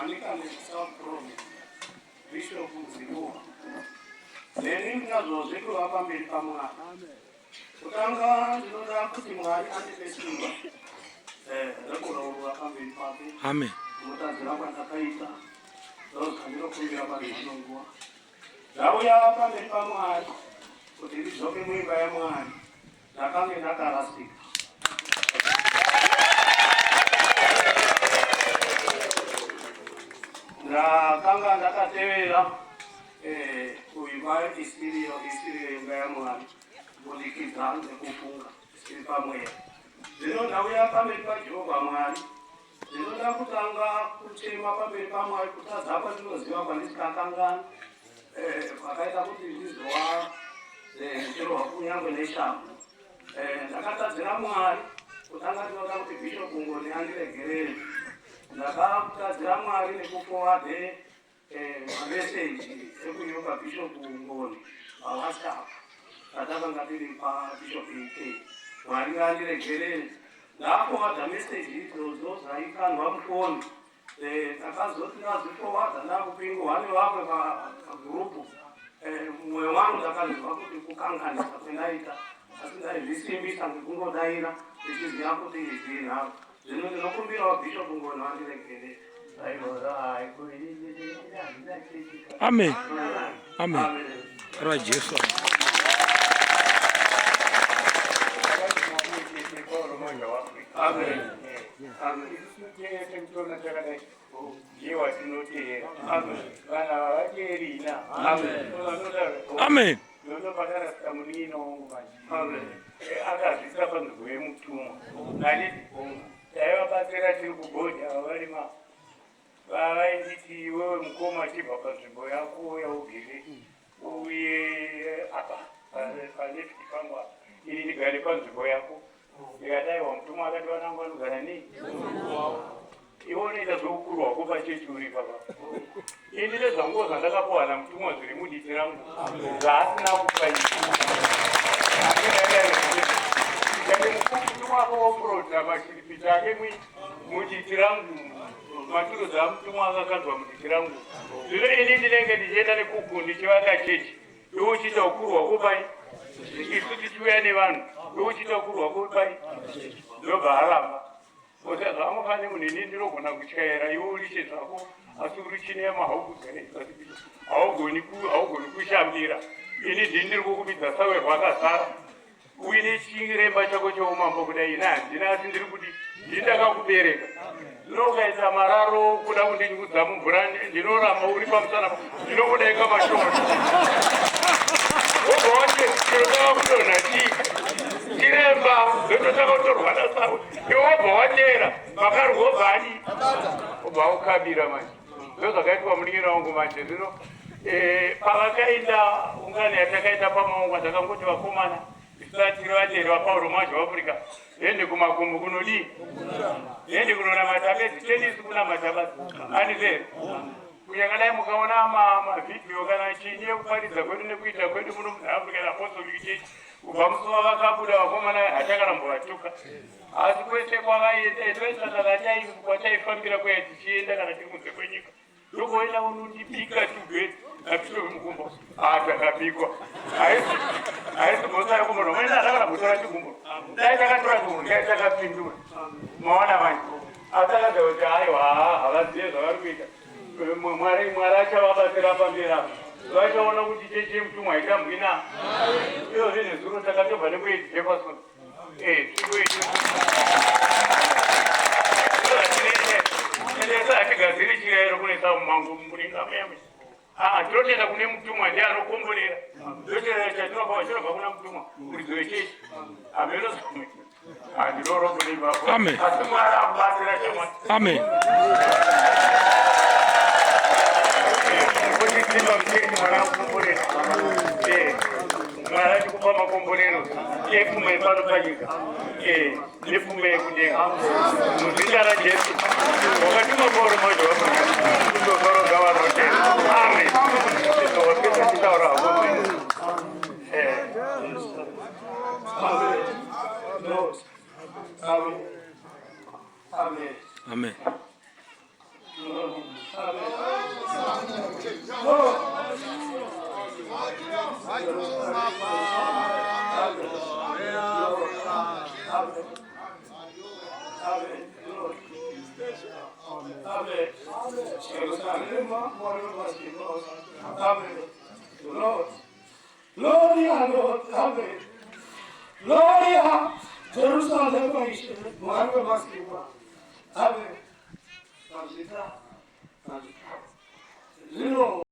Manicaland South Province, Bishop Zibuwa. Neni ndinazvozve kuva pamberi paMwari. Kutanga ndinoda kuti Mwari andipe simba rekureurura pamberi pake. Amen. Kumutadzira kwandakaita ndozvandinokumbira pari zvino nguva. Ndauya pamberi paMwari kuti ndidzoke muimba yaMwari. Ndakange ndakarasika. Ndakanga ndakatevera eh, kuimba isiriyo isiriyo imba yaMwari kubudikidza nekufunga isiri pamweya. Zvino ndauya pamberi paJehovha Mwari. Ndinoda kutanga kuchema pamberi paMwari kutadza kwandinoziva kwandisikakanganwi eh, kwakaita kuti ndizova eh, ndichirohwa kunyange neshamhu. Eh, ndakatadzira Mwari kutanga ndinoda kuti Bishop Ngoni andiregerere. Ndakatadzira Mwari nekufowadhe mameseji ekunyoka Bishop Ngoni paWhatsApp patakanga tiri paBishop AK. Mwari ngaandiregerere. Ndafowadha meseji idzodzo dzaikandwa mufoni. Ndakazoti ndazvifowadha ndakupingurwa nevamwe pagurupu. Mumwe wangu ndakanzwa kuti kukanganisa kwendaita asi ndaizvisimbisa ngekungodaira ndichiziva kuti izvi inharo. Zvino ndinokumbirawo Bishop Ngoni vandiregerere. Amen. Amen. Ra Jesu. Amen. Amen. Amen. Akazviisa panzvimbo yemutumwa handiti taivabatsira tiri kubhodhi ava varima vavainditi iwewe mukoma chibva panzvimbo yako yaugere uye apa paleft pangu apa ini ndigare panzvimbo yako ndikati aiwa mutumwa akati vanangu vanogara nei iwe unoita zveukuru hwako pachechi uri papa ini ndine zvanguwo zvandakapuwa namutumwa zviri muditi rangu zvaasina kupa mutumwa akaoproda mashiripi chake muditi rangu maturo dzamutumwa akakandwa muditi rangu zvino ini ndinenge ndichienda nekuku ndichivaka chechi iwe uchiita ukuru hwako pai isu tichiuya nevanhu iwe uchiita ukuru hwako pai ndobva aramba Kota zvangu pane munhu ini ndinogona kutyaira iwe uri chezvako asi uri chinema haugoni haugoni kushambira ini ndini ndiri kukubidza sawe rwakazara uine chiremba chako cheumambo kudai ini handina asi ndiri kuti ndini ndakakubereka zvino ukaita mararo kuda kundinyudza mumvura ndinoramba uri pamusana ndinokudaika mashoma wobva wati chinotanga kudonha chii chiremba ndototanga kutorwa nasawe iwe wobva wateera makarwa wobva adi wobva ukabira manje ndozvakaitwa munin'ina wangu manje zvino eh, pavakaenda ungano yatakaita pamaungwa takangoti vakomana isati tiri vateri vapauro mwazha waafrica ende kumakumbo kunodii ende kunonamata bedzi chenisi kunamata basi andizere Kunyange dai mukaona mavhidhiyo kana chinyi yekuparidza kwedu nekuita kwedu muno muAfrican Apostolic Church kubva musi wavakabuda vakomana hatakarambovatuka asi kwese kwavaienda toisataka kwataifambira kuya tichienda kana tiri kunze kwenyika ndokuenda unotibika tugeti napishopi mukumbo atakabikwa haisi mhosva yekumunhu umene atakarambotora chigumburo dai takatora chigumburo dai takapindura maona manje Atakaza kuti aiwa havazive zvavari kuita. Mwari Mwari achavabatsira pamberi apa. Vachaona kuti chechi yemutumwa haitambwi na. Iyo zvinhu zuro takatobva nekuiti Jefferson. Eh, tikuiti. Endesa hatigadziri chirayiro kunetsa mumango muringa muyamwe. Ah, tinotenda kune mutumwa ndiye anokomborera. Ndochirayiro chatinopa chinobva kuna mutumwa muridzi wechechi. Hameno zvamwe. Amen. Amen. Mwari achikupa makomborero epfuma yepano panyika nepfuma yekudenga muzita raJesu wakatuma Pauro manje wakutozorodza vanotenda. Amen. Wapedza chitaura hako. Amen. Amen. Gloria, Lord. Amen. Gloria. Jerusalem, Ishe. Mwari wemasimba. Amen. Mazvita. Mazvita. Zvino.